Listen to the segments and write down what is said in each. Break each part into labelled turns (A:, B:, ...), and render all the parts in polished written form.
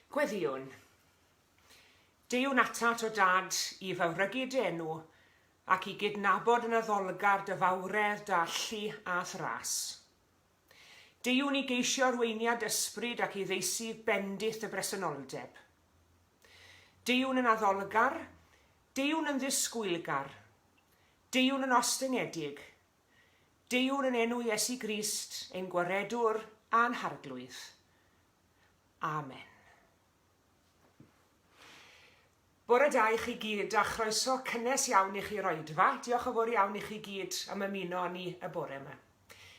A: Gweddïwn. Deuwn atat, O Dad, i fawrygu dy enw, ac i gydnabod yn addolgar dy fawredd, dy allu a'th ras. Deuwn i geisio arweiniad ysbryd ac i ddeisyf bendith dy bresenoldeb. Deuwn yn addolgar, deuwn yn ddisgwylgar, deuwn yn ostyngedig, deuwn yn enw Iesu Grist, ein Gwaredwr a'n Harglwydd. Amen. Bore da i chi gyd a chroeso cynnes iawn i chi i'r oedfa. Diolch yn fawr iawn i chi gyd am ymuno â ni y bore yma.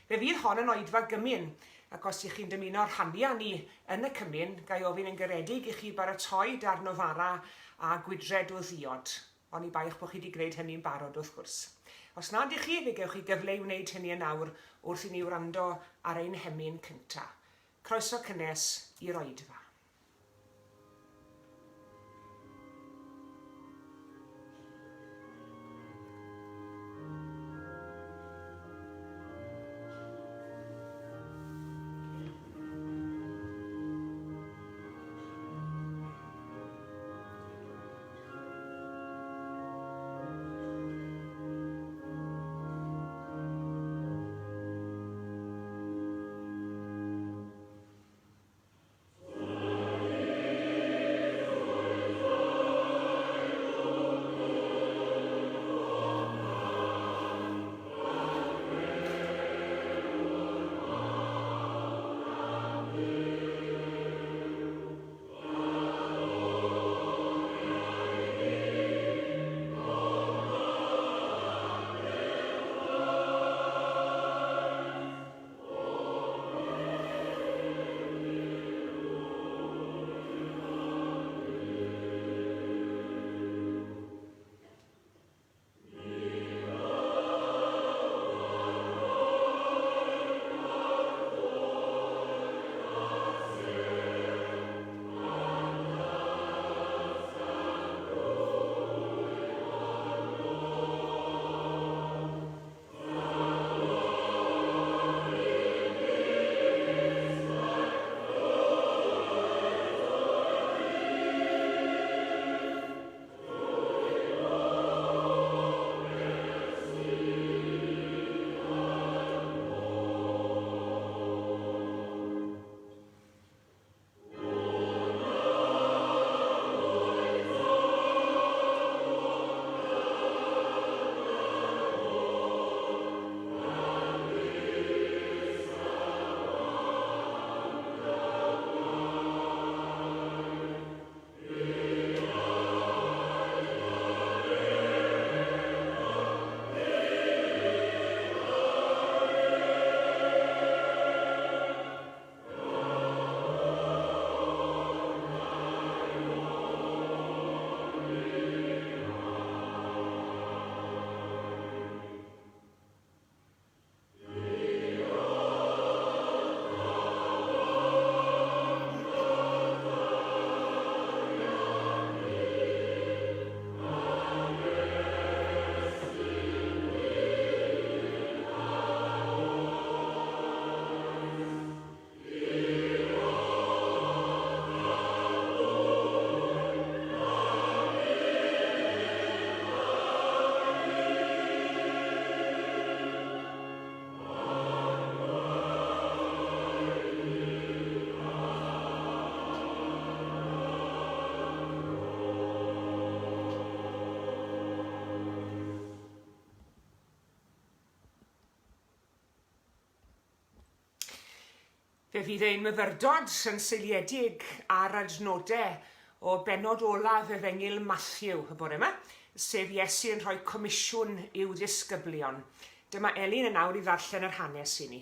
A: Fe fydd hon yn oedfa gymun, ac os ych chi'n dymuno rhannu â ni yn y cymun, ga i ofyn yn garedig i chi baratoi darn o fara a gwydred o ddiod, oni bai eich bod chi wedi gwneud hynny'n barod wrth gwrs. Os nad ych chi, fe gewch chi gyfle i wneud hynny yn awr wrth i ni wrando ar ein hemyn cyntaf. Croeso cynnes i'r oedfa. Fe fydd ein myfyrdod yn seiliedig ar adnodau o bennod olaf Efengyl Mathew y bore yma, sef Iesu yn rhoi comisiwn i'w ddisgyblion. Dyma Elin yn awr i ddarllen yr hanes i ni.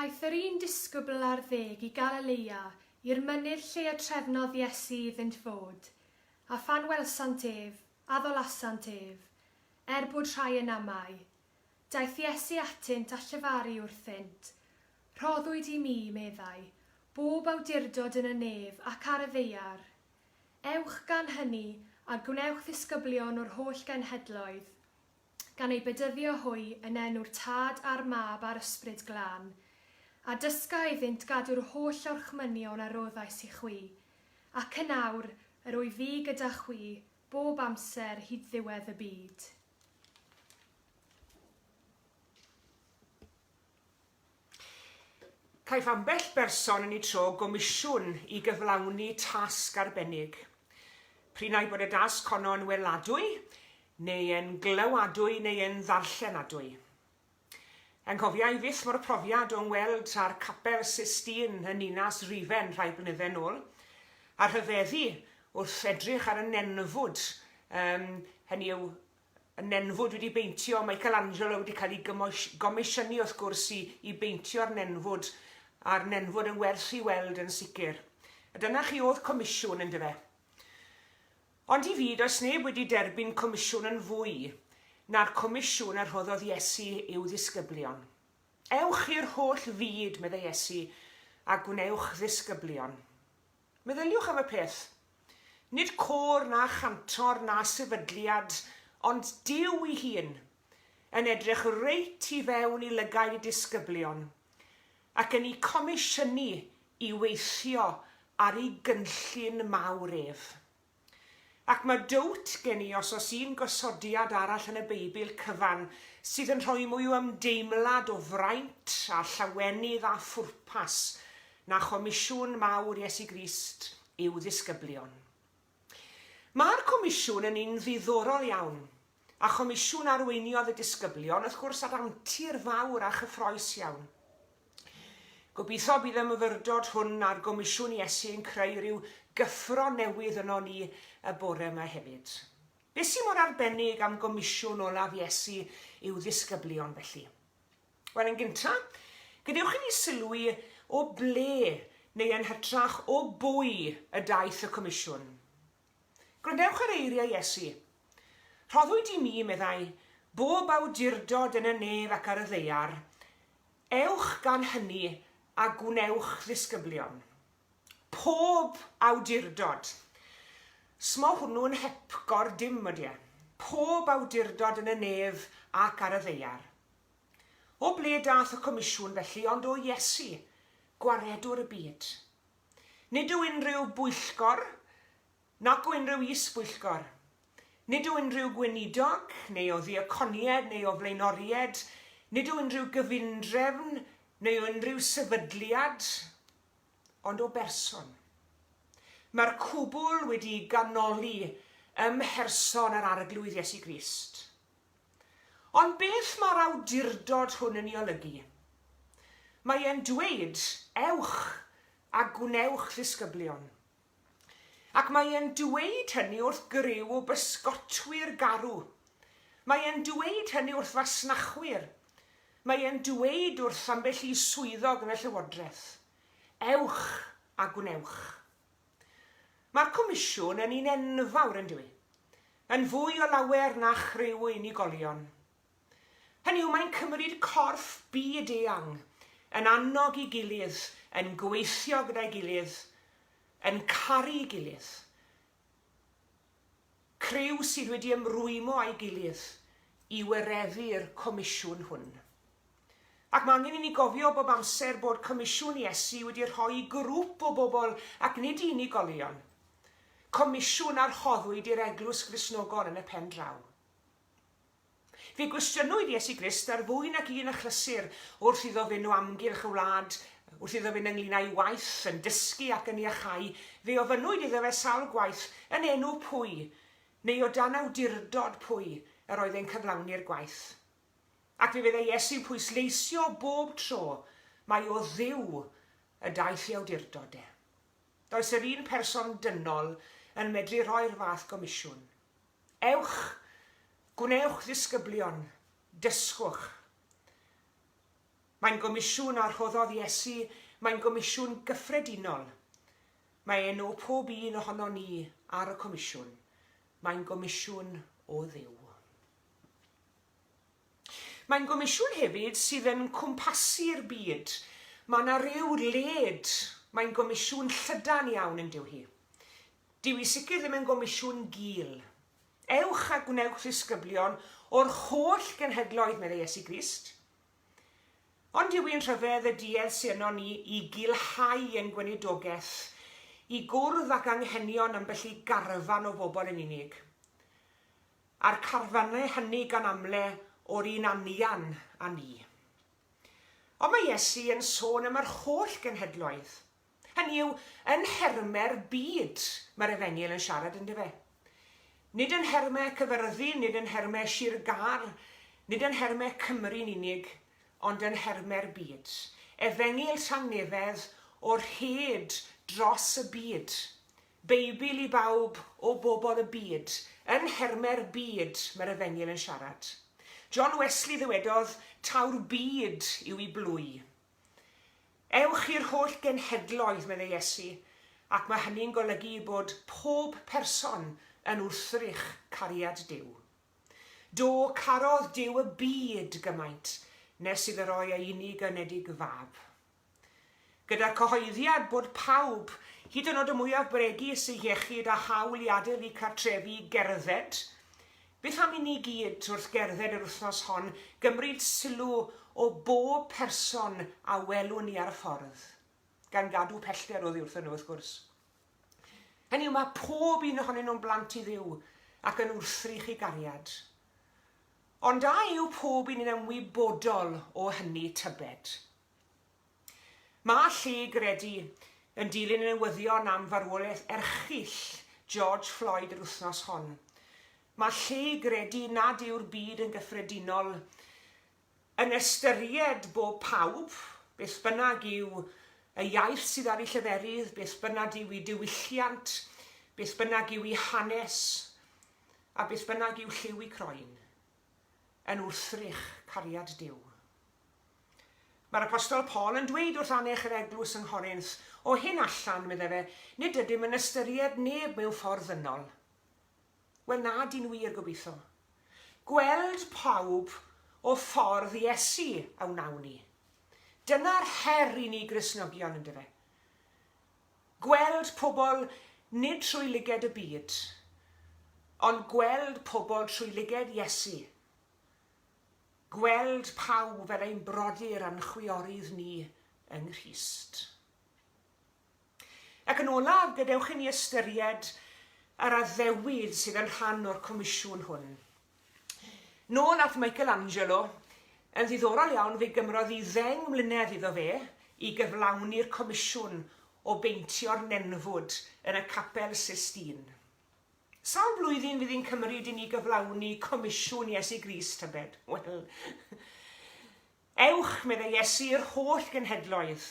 B: Aeth yr un disgybl ar ddeg i Galilea, i'r mynydd lle y trefnodd Iesu iddynt fod. A phan welsant ef, addolasant ef, er bod rhai yn amau. Daeth Iesu atynt a llefaru wrthynt, Rhoddwyd i mi, meddai, bob awdurdod yn y nef ac ar y ddaear. Ewch, gan hynny, a gwnewch ddisgyblion o'r holl genhedloedd, gan eu bedyddio hwy yn enw'r Tad a'r Mab a'r Ysbryd Glân. A dysga iddynt gadw'r holl orchmynion a roddais i chwi, ac yn awr, yr wyf fi gyda chwi bob amser hyd ddiwedd y byd.
A: Caiff ambell berson yn eu tro gomisiwn i gyflawni tasg arbennig. P'run ai bod y dasg honno yn weladwy, neu yn glywadwy neu yn ddarllenadwy. Anghofia i fyth mo'r profiad o ymweld â'r Capel Sistine yn ninas Rufain rhai blynydde nôl, a rhyfeddu wrth edrych ar y nenfwd, yym, hynny yw, y nenfwd wedi beintio, Michelangelo wedi cael ei gomisiynu wrth gwrs i, i beintio'r nenfwd, a'r nenfwd yn werth i weld yn sicr. A dyna chi oedd comisiwn, yndyfe? Ond i fi, does neb wedi derbyn comisiwn yn fwy na'r comisiwn a rhoddodd Iesu i'w ddisgyblion. Ewch i'r holl fyd, meddai Iesu, a gwnewch ddisgyblion. Meddyliwch am y peth. Nid côr na chantor na sefydliad, ond Duw ei hun, yn edrych reit i fewn i lygaid y disgyblion, ac yn eu comisiynu i weithio ar ei gynllun mawr ef. Ac mae dowt gen i os oes un gosodiad arall yn y Beibl cyfan sydd yn rhoi mwy o ymdeimlad o fraint a llawenydd a phwrpas na chomisiwn mawr Iesu Grist i'w ddisgyblion. Mae'r comisiwn yn un ddiddorol iawn, a chomisiwn arweiniodd y disgyblion wrth gwrs at antur fawr a chyffroes iawn. Gobeithio bydd y myfyrdod hwn ar Gomisiwn Iesu yn creu rhyw gyffro newydd yno ni y bore yma hefyd. Beth sy'n mor arbennig am gomisiwn olaf Iesu i'w ddisgyblion felly? Wel, yn gyntaf, gadewch i ni sylwi o ble, neu yn hytrach o bwy y daeth y comisiwn. Gwrandewch ar eiriau Iesu. Rhoddwyd i mi, meddai, bob awdurdod yn y nef ac ar y ddaear, Ewch gan hynny a gwnewch ddisgyblion. Pob awdurdod. Smo hwnnw'n hepgor dim, ydy e? Pob awdurdod yn y nef ac ar y ddaear. O ble dath y comisiwn felly ond o Iesu, Gwaredwr y byd? Nid yw unrhyw bwyllgor, nac o unrhyw is-bwyllgor. Nid o unrhyw gweinidog, neu o ddiaconiaid neu o flaenoriaid, nid o unrhyw gyfundrefn neu o unrhyw sefydliad, ond o berson. Mae'r cwbl wedi'i ganoli ym mherson yr Arglwydd Iesu Grist. Ond beth mae'r awdurdod hwn yn ei olygu? Mae e'n dweud, Ewch a gwnewch ddisgyblion. Ac mae e'n dweud hynny wrth griw o bysgotwyr garw. Mae e'n dweud hynny wrth fasnachwyr. Mae e'n dweud wrth ambell i swyddog yn y llywodraeth. Ewch a gwnewch. Mae'r Comisiwn yn un enfawr, yn dyw e? Yn fwy o lawer na chriw o unigolion. Hynny yw, mae'n cymryd corff byd eang, yn annog ei gilydd, yn gweithio gyda'i gilydd, yn caru'i gilydd. Criw sydd wedi ymrwymo â'i gilydd i wireddu'r comisiwn hwn. Ac mae angen i ni gofio bob amser bod Comisiwn Iesu wedi rhoi i grŵp o bobl ac nid i unigolion. Comisiwn a rhoddwyd i'r Eglwys Gristnogol yn y pen draw. Fe gwestiynwyd Iesu Grist ar fwy nag un achlysur wrth iddo fynd o amgylch y wlad, wrth iddo fynd ynglŷn â'i waith, yn dysgu ac yn iachau, fe ofynnwyd iddo fe sawl gwaith, yn enw pwy, neu o dan awdurdod pwy, yr oedd e'n cyflawni'r gwaith. Ac fe fyddai Iesu'n pwysleisio bob tro mai o Dduw y daeth ei awdurdod e. Does yr un person dynol yn medru rhoi'r fath gomisiwn. Ewch, gwnewch ddisgyblion, dysgwch. Mae'n gomisiwn a rhoddodd Iesu, mae'n gomisiwn gyffredinol. Mae enw pob un ohonon ni ar y comisiwn. Mae'n gomisiwn o Dduw. Mae'n gomisiwn hefyd sydd yn cwmpasu'r byd. Mae 'na ryw led, mae'n gomisiwn llydan iawn yn dyw hi. Dyw hi sicr ddim yn gomisiwn gul. Ewch a gwnewch ddisgyblion o'r holl genhedloedd, meddai Iesu Grist. Ond yw hi'n rhyfedd y duedd sy ynon ni i gulhau ein gweinidogaeth, i gwrdd ag anghenion ambell i garfan o bobl yn unig? A'r carfannau hynny gan amle o'r un anian â ni. Ond mae Iesu yn sôn am yr holl genhedloedd. Hynny yw, yn nhermau'r byd mae'r Efengyl yn siarad, yndyfe? Nid yn nhermau Cyfyrddin, nid yn nhermau Sir Gâr, nid yn nhermau Cymru'n unig, ond yn nhermau'r byd. Efengyl tangnefedd o'r rhed dros y byd. Beibl i bawb o bobl y byd. Yn nhermau'r byd mae'r Efengyl yn siarad. John Wesley ddywedodd, taw'r byd yw i blwy. Ewch i'r holl genhedloedd, meddai Iesu, ac mae hynny'n golygu bod pob person yn wrthrych cariad Duw. Do, carodd Duw y byd gymaint nes iddo roi ei unig anedig fab. Gyda'r cyhoeddiad bod pawb, hyd yn oed y mwyaf bregus eu hiechyd â hawl i adael eu cartrefi i gerdded, Beth am i ni gyd, wrth gerdded yr wythnos hon, gymryd sylw o bob person a welwn ni ar y ffordd? Gan gadw pellter oddi wrthyn nhw, wrth gwrs. Hynny yw, mae pob un ohonyn nhw'n blant i Dduw ac yn wrthrych i gariad. Ond a yw pob un yn ymwybodol o hynny tybed? Mae lle i gredu, yn dilyn y newyddion am farwolaeth erchyll George Floyd yr wythnos hon, mae lle i gredu nad yw'r byd yn gyffredinol yn ystyried bob pawb, beth bynnag yw y iaith sydd ar eu lleferydd, beth bynnag yw eu diwylliant, beth bynnag yw eu hanes, a beth bynnag yw lliw eu croen, yn wrthrych cariad Duw. Mae'r Apostol Paul yn dweud wrth annerch yr eglwys yng Nghorinth, O hyn allan, meddai fe, nid ydym yn ystyried neb mewn ffordd ddynol. Wel, na, dyn wir, gobeithio. Gweld pawb o ffordd Iesu a wnawn ni. Dyna'r her i ni Gristnogion, yndyfe? Gweld pobl nid trwy lyged y byd, ond gweld pobl trwy lyged Iesu. Gweld pawb fel ein brodyr a'n chwiorydd ni yng Nghrist. Ac yn olaf, gadewch i ni ystyried yr addewid sydd yn rhan o'r comisiwn hwn. Nôl at Michelangelo, yn ddiddorol iawn fe gymrodd i ddeng mlynedd iddo fe i gyflawni'r comisiwn o beintio'r nenfwd yn y Capel Sistine. Sawl blwyddyn fydd hi'n cymryd i ni gyflawni comisiwn Iesu Grist, tybed? Wel, ewch, meddai Iesu, i'r holl genhedloedd,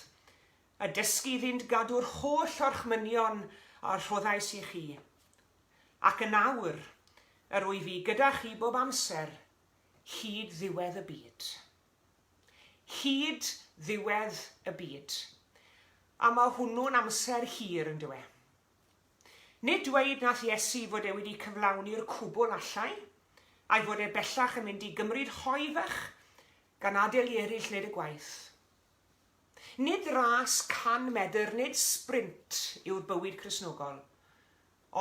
A: a dysgu iddynt gadw'r holl orchmynion a rhoddais i chi. Ac yn awr, yr wyf fi gyda chi bob amser, hyd ddiwedd y byd. Hyd ddiwedd y byd. A mae hwnnw'n amser hir, yn dyw e? Nid dweud nath Iesu fod e wedi cyflawni'r cwbl allai, a'i fod e bellach yn mynd i gymryd hoe fach gan adael i eraill wneud y gwaith. Nid ras can medr, nid sbrint yw'r bywyd Cristnogol,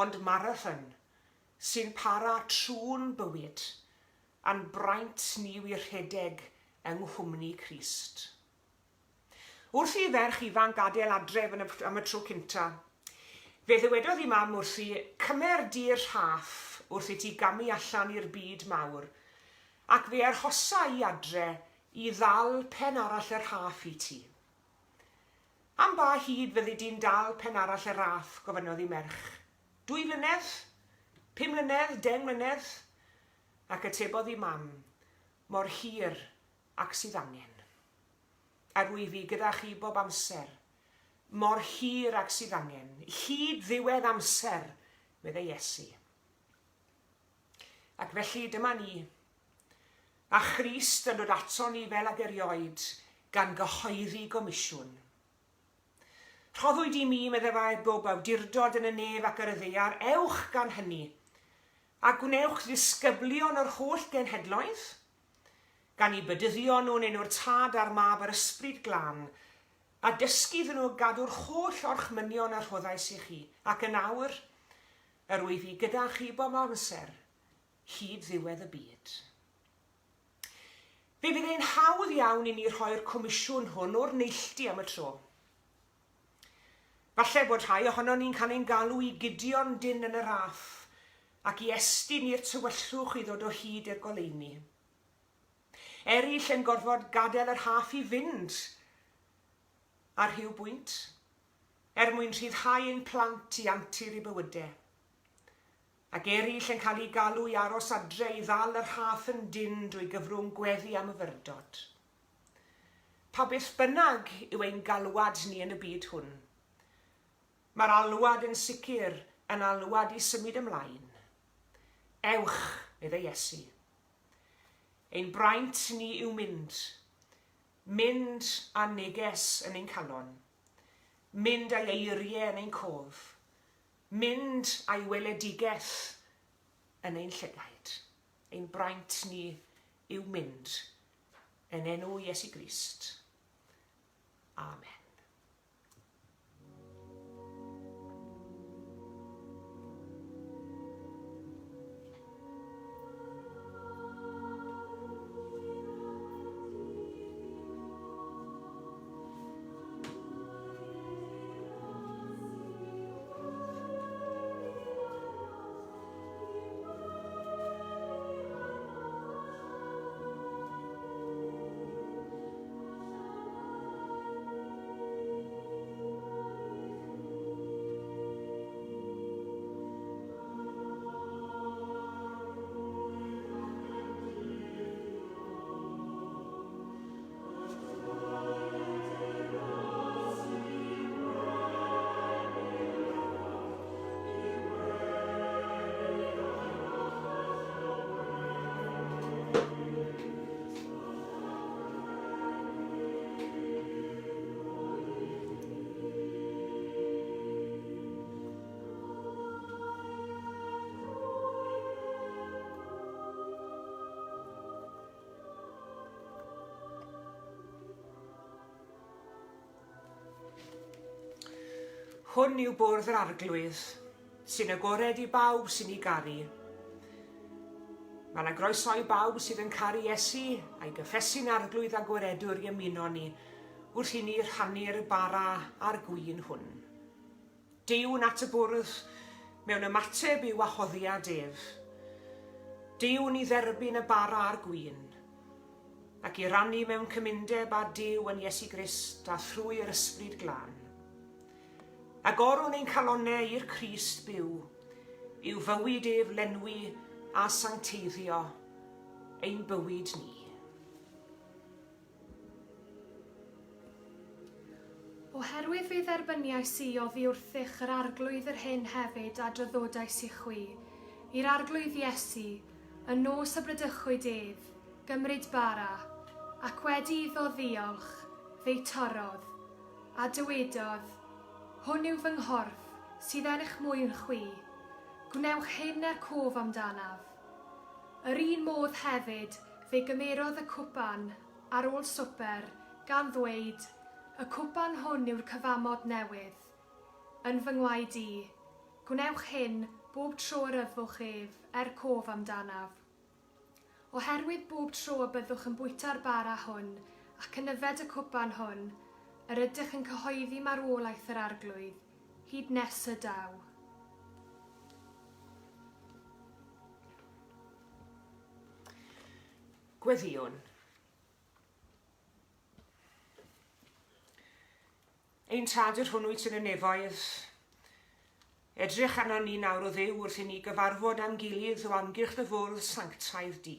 A: ond marathon sy'n para trwy'n bywyd, a'n braint ni yw i rhedeg yng nghwmni Crist. Wrth i ferch ifanc gadael adref yn y, am y tro cynta, fe ddywedodd ei mam wrthi, Cymer di'r rhaff wrth i ti gamu allan i'r byd mawr, ac fe arhosa i adre i ddal pen arall y rhaff i ti. Am ba hyd fyddi di'n dal pen arall y raff? gofynnodd ei merch. Dwy flynedd? Pum mlynedd? Deng mlynedd? Ac atebodd ei mam, Mor hir ac sydd angen. A rwyf fi gyda chi bob amser, mor hir ag sydd angen, hyd ddiwedd amser, meddai Iesu. Ac felly dyma ni, a Christ yn dod ato ni fel ag erioed, gan gyhoeddi gomisiwn. Rhoddwyd i mi, meddai fe, bob awdurdod yn y nef ac ar y ddaear, ewch gan hynny, a gwnewch ddisgyblion o'r holl genhedloedd, gan eu bedyddio nhw yn enw'r Tad a'r Mab a'r Ysbryd Glân, a dysgu iddyn nhw gadw'r holl orchmynion a rhoddais i chi, ac yn awr, yr wyf fi gyda chi bob amser, hyd ddiwedd y byd. Fe fydd e'n hawdd iawn i ni rhoi'r comisiwn hwn o'r neilltu am y tro. Falle bod rhai ohonon ni'n cael ein galw i gudio'n dynn yn y raff ac i estyn i'r tywyllwch i ddod o hyd i'r goleuni. Eraill yn gorfod gadael y rhaff i fynd ar rhyw bwynt, er mwyn rhyddhau ein plant i antur eu bywydau. Ac eraill yn cael eu galw i aros adre i ddal y rhaff yn dynn drwy gyfrwng gweddi a myfyrdod. Pa beth bynnag yw ein galwad ni yn y byd hwn, mae'r alwad yn sicr yn alwad i symud ymlaen. Ewch, meddai Iesu. Ein braint ni yw mynd. Mynd â neges yn ein calon. Mynd â'i eiriau yn ein cof. Mynd â'i weledigaeth yn ein llygaid. Ein braint ni yw mynd Yn enw Iesu Grist. Amen. Hwn yw bwrdd yr Arglwydd, sy'n agored i bawb sy'n ei garu. Mae yna groeso i bawb sydd yn caru Iesu a'i gyffesu'n Arglwydd a Gwaredwr i ymuno ni wrth i ni rhannu'r bara a'r gwin hwn. Deuwn at y bwrdd mewn ymateb i'w wahoddiad ef. Deuwn i dderbyn y bara a'r gwin, ac i rannu mewn cymundeb â Duw yn Iesu Grist a thrwy yr Ysbryd Glân. Agorwn ein calonnau i'r Crist byw, i'w fywyd ef lenwi a sancteiddio ein bywyd ni.
B: Oherwydd fe dderbyniais i oddi wrthych yr Arglwydd yr hyn hefyd a draddodais i chwi, i'r Arglwydd Iesu, y nos y bradychwyd ef, gymryd bara, ac wedi iddo ddiolch, fe'i torrodd, a dywedodd, Hwn yw fy nghorff, sydd er eich mwyn chwi, gwnewch hyn er cof amdanaf. Yr un modd hefyd, fe gymerodd y cwpan, ar ôl swper, gan ddweud, Y cwpan hwn yw'r cyfamod newydd, yn fy ngwaed i. Gwnewch hyn, bob tro yr yfwch ef, er cof amdanaf. Oherwydd bob tro y byddwch yn bwyta'r bara hwn ac yn yfed y cwpan hwn, yr ydych yn cyhoeddi marwolaeth yr Arglwydd, hyd nes y daw.
A: Gweddïwn. Ein Tad yr hwn wyt yn y nefoedd, edrych arnon ni nawr o Dduw wrth i ni gyfarfod â'n gilydd o amgylch dy fwrdd sanctaidd di.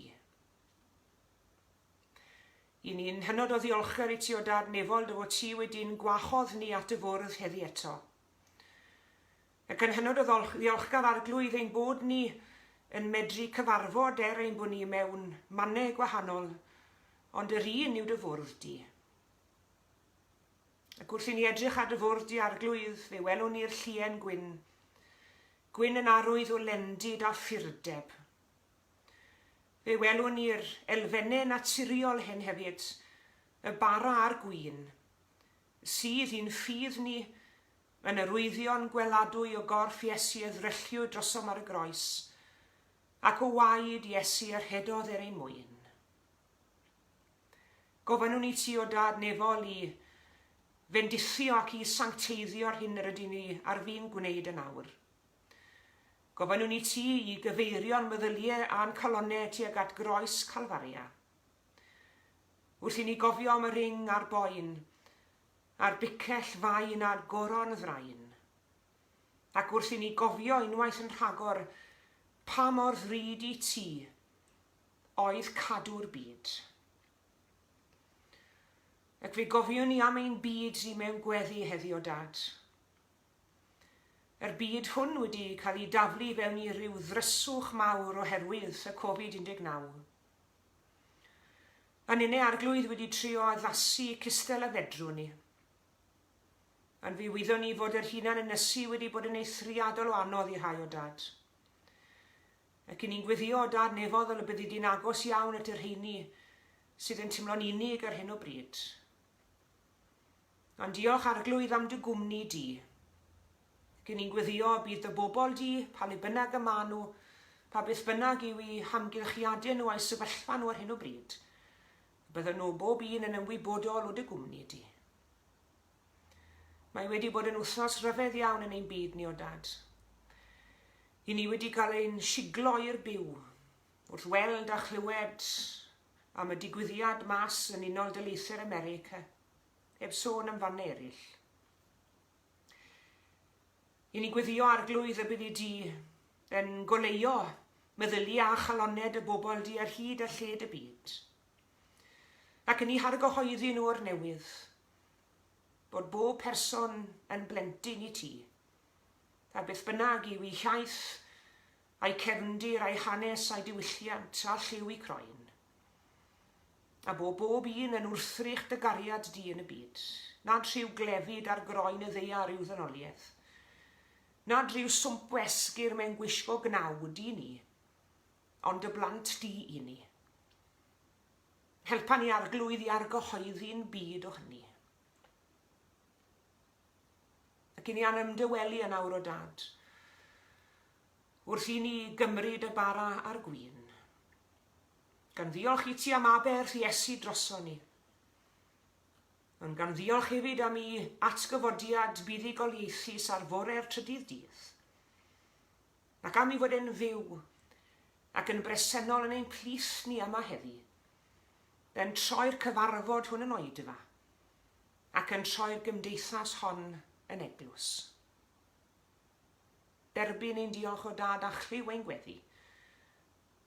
A: I ni'n hynod o ddiolchgar i ti o Dad nefol dy fod ti wedi'n gwahodd ni at dy fwrdd heddi eto. Ac yn hynod o ddiolchgar Arglwydd ein bod ni yn medru cyfarfod er ein bod ni mewn mannau gwahanol, ond yr un yw dy fwrdd di. Ac wrth i ni edrych ar dy fwrdd di Arglwydd, fe welwn ni'r llien gwyn, gwyn yn arwydd o lendid a phurdeb. Fe welwn ni'r elfennau naturiol hyn hefyd, y bara a'r gwin, sydd i'n ffydd ni Yn arwyddion gweladwy o gorff Iesu a ddrylliwyd drosom ar y groes, ac o waed Iesu a rhedodd er ein mwyn. Gofynnwn i ti, o Dad nefol, i fendithio ac i sancteiddio'r hyn yr ydyn ni ar fin gwneud yn awr. Gofynnwn i ti i gyfeirio'n meddyliau a'n calonnau tuag at groes Calfaria. Wrth i ni gofio am y ring a'r boen, a'r bicell fain a'r goron ddrain, ac wrth i ni gofio unwaith yn rhagor pa mor ddrud i ti oedd cadw'r byd. Ac fe gofiwn ni am ein byd ni mewn gweddi heddi o Dad. Yr byd hwn wedi cael ei daflu fewn i ryw ddryswch mawr oherwydd y Covid-19. A ninne Arglwydd wedi trio addasu cystal a fedrwn ni. Ond fe wyddwn ni fod yr hunan ynysu wedi bod yn eithriadol o anodd i rhai o Dad. Ac i ni'n gweddio o Dad nefodd fel y byddi di'n agos iawn at y rheini sydd yn teimlo'n unig ar hyn o bryd. Ond diolch Arglwydd am dy gwmni di. Ac i ni'n gweddio bydd dy bobl di, pa le bynnag y maen nhw, pa beth bynnag yw eu hamgylchiadau nhw a'u sefyllfa nhw ar hyn o bryd, y bydden nhw bob un yn ymwybodol o dy gwmni di. Mae wedi bod yn wythnos rhyfedd iawn yn ein byd ni o Dad. I ni wedi cael ein siglo i'r byw wrth weld a chlywed am y digwyddiad mas yn Unol Daleithiau'r America, heb sôn am fannau eraill. I ni gweddio Arglwydd y byddi di yn goleuo meddyliau a chaloned y bobl di ar hyd a lled y byd, ac yn eu hargyhoeddi nhw o'r newydd, bod bob person yn blentyn i ti, a beth bynnag yw eu hiaith, a'u cefndir, a'u hanes, a'u diwylliant, a lliw eu croen. A bo bob un yn wrthrych dy gariad di yn y byd, nad rhyw glefyd ar groen y ddaear yw ddynoliaeth, nad rhyw swmp o esgyrn mewn gwisgo gnawd i ni, ond dy blant di i ni. Helpa ni Arglwydd i argyhoeddi'n byd o hynny. Ac i ni a'n ymdywelu yn awr o Dad, wrth i ni gymryd y bara a'r gwin. Gan ddiolch i ti am aberth Iesu droson ni. Ond gan ddiolch hefyd am i atgyfodiad buddugoliaethus ar fore'r trydydd dydd. Ac am i fod e'n fyw ac yn bresennol yn ein plith ni yma heddi, yn troi'r cyfarfod hwn yn oedfa ac yn troi'r gymdeithas hon yn eglwys. Derbyn ein diolch o Dad a chlyw ein gweddi.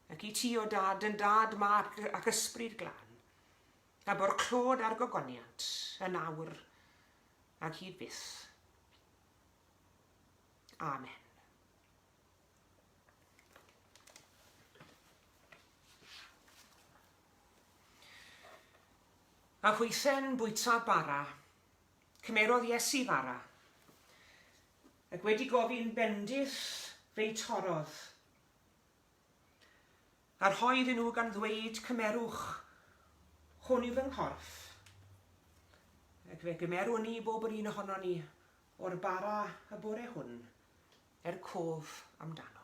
A: Ac i ti, o Dad, yn Dad, Mab ac Ysbryd Glân, a bo'r clod a'r gogoniant, yn awr ac hyd byth. Amen. A hwythen bwyta bara, cymerodd Iesu fara, ac wedi gofyn bendith fe'i torrodd, A rhoi iddyn nhw gan ddweud, Cymerwch, hwn yw fy nghorff. Ac fe gymerwn ni, bob yr un ohonon ni, o'r bara y bore hwn, er cof amdano.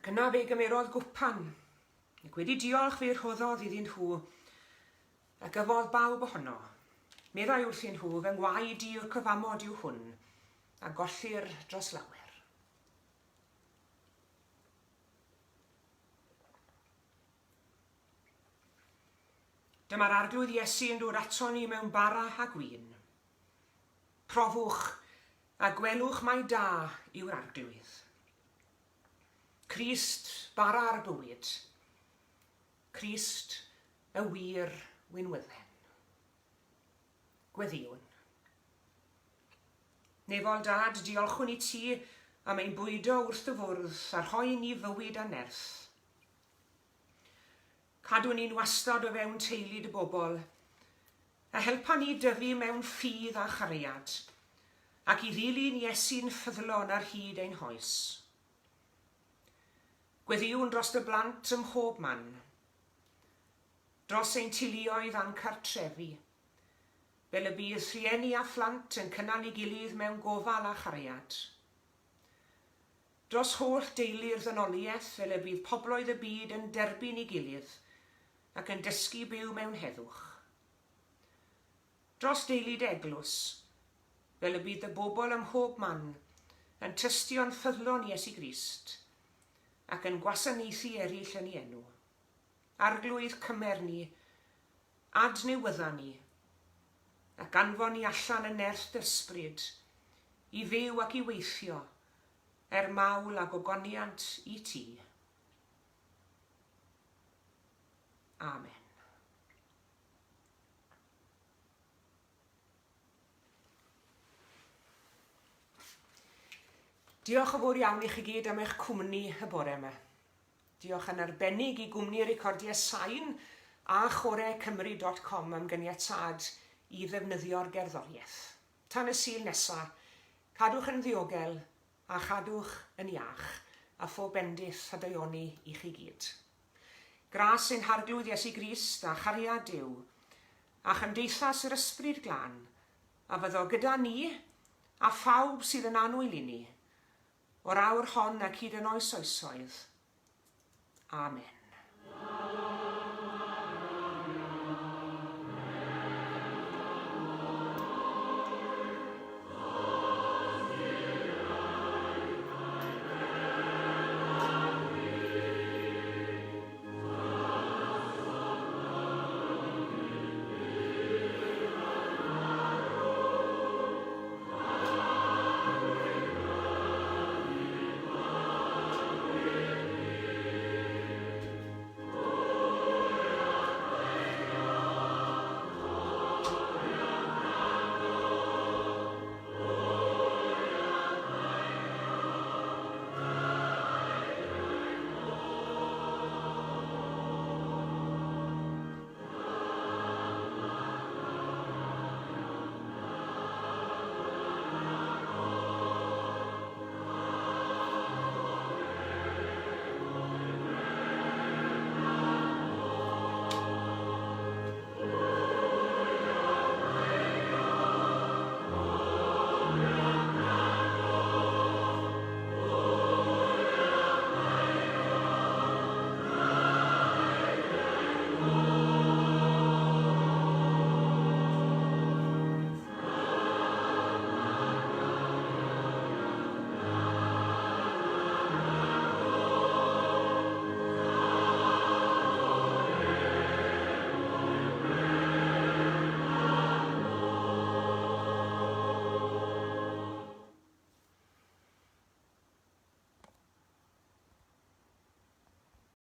A: Ac yna fe gymerodd gwpan, ac wedi diolch fe rhoddodd iddyn nhw, ac yfodd bawb ohono. Meddai wrthyn nhw, Fy ngwaed i yw'r cyfamod yw hwn, a gollir dros lawer. Dyma'r Arglwydd Iesu yn dod ato ni mewn bara a gwin. Profwch, a gwelwch mai da yw'r Arglwydd. Crist, bara'r bywyd. Crist, y wir winwydden. Gweddïwn. Nefol Dad, diolchwn i ti am ein bwydo wrth dy fwrdd a rhoi i ni fywyd a nerth. Cadw ni'n wastad o fewn teulu dy bobl, a helpa ni dyfu mewn ffydd a chariad, ac i ddilyn Iesu'n ffyddlon ar hyd ein hoes. Gweddïwn dros dy blant ym mhob man, dros ein teuluoedd a'n cartrefi, fel y bydd rhieni a phlant yn cynnal ei gilydd mewn gofal a chariad. Dros holl deulu'r ddynoliaeth fel y bydd pobloedd y byd yn derbyn ei gilydd ac yn dysgu byw mewn heddwch. Dros deulu dy eglwys, fel y bydd dy bobl ym mhob man yn tystio'n ffyddlon i Iesu Grist, ac yn gwasanaethu eraill yn ei enw. Arglwydd, cymer ni, adnewydda ni, ac anfon ni allan yn nerth dy ysbryd, i fyw ac i weithio, er mawl a gogoniant i ti. Amen. Diolch yn fawr iawn i chi gyd am eich cwmni y bore yma. Diolch yn arbennig i gwmni Recordiau Sain a choreCymru.com am gyniatâd i ddefnyddio'r gerddoriaeth. Tan y Sul nesa, cadwch yn ddiogel a chadwch yn iach, a phob bendith a daioni i chi gyd. Gras ein Harglwydd Iesu Grist a chariad Duw, a chymdeithas yr Ysbryd Glân, a fyddo gyda ni a phawb sydd yn annwyl i ni, o'r awr hon ac hyd yn oes oesoedd. Amen.